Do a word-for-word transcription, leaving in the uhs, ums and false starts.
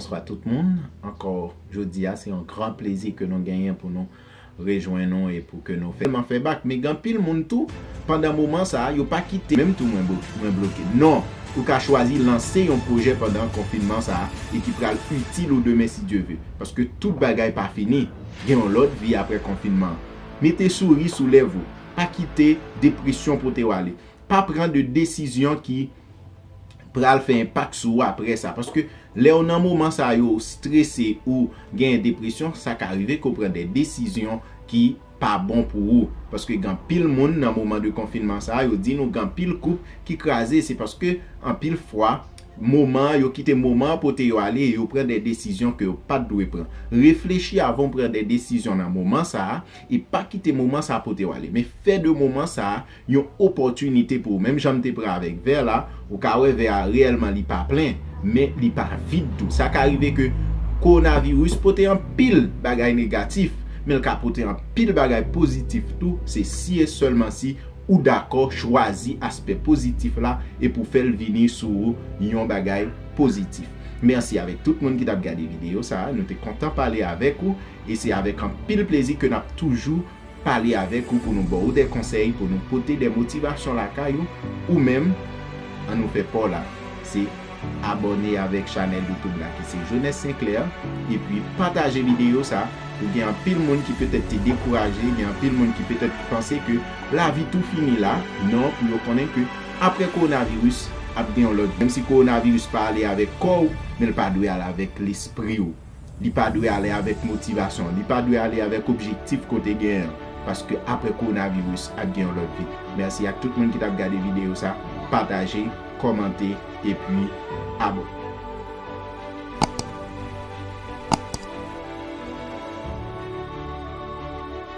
Bonswa tout moun. Ankò jodi a, se yon gran plezi ke nou genyen pou nou rejwenn nou e pou ke nou fè, fè bak. Men gen anpil moun tou, pandan moman sa a, yo pa kite, menm tou mwen blo-, mwen bloke. Non, ou ka chwazi lanse yon pwojè pandan konfinman sa a e ki pral itil ou demen si Dye ve. Paske tout bagay pa fini. Gen yon lòt vi apre konfinman. Mete souri sou lèv ou. Pa kite depresyon pote w ale. Pa pran de desizyon ki pral fè enpak sou ou apre sa. Paske lè w nan moman sa yo, ou strese, ou gen depresyon, sa ka rive ke w pran de desizyon ki pa bon pou ou. Paske gen anpil moun nan moman de konfinman sa, yo di nou gen anpil koup ki kraze, se paske anpil fwa, moman an, yo kite moman an pote yo ale e yo pran de desizyon ke yo pa t dwe pran. Reflechi avan w pran de desizyon nan moman sa a, e pa kite moman sa a pote w ale. Men fè de moman sa a yon opòtinite pou ou. Menm jan m te pran avèk vè la, ou ka wè vè a reyèlman li pa plen, men li pa vid tou. Sa ka rive ke kowonaviris pote anpil bagay negatif, men l ka pote anpil bagay pozitif tou. Se si e sèlman si ou dakò chwazi aspè pozitif la e pou fè l vini sou ou yon bagay pozitif. Mèsi avèk tout moun ki t ap gade videyo sa a. Nou te kontan pale avèk ou e se avèk anpil plezi ke n ap toujou pale avèk ou pou nou ba w de konsèy, pou nou pote de motivasyon lakay ou, ou menm, ann nou fè pa w la. Se abòne avèk chanèl YouTube la ki se Jeunesse Sinclair, epi pataje videyo sa pou gen anpil moun ki petèt te dekouraje, gen anpil moun ki petèt panse ke lavi tou fini la. Non, pou yo konnen ke apre kowonaviris, ap gen yon lòt. Menm si kowonaviris pa ale avèk kò w, men l pa dwe ale avèk lespri w. Li pa dwe ale avèk motivasyon. Li pa dwe ale avèk objektif ke w te genyen an. Paske apre kowonaviris, ap gen yon lòt vi. Mèsi ak tout moun ki t ap gade videyo sa. Pataje, kòmante, epi abòne.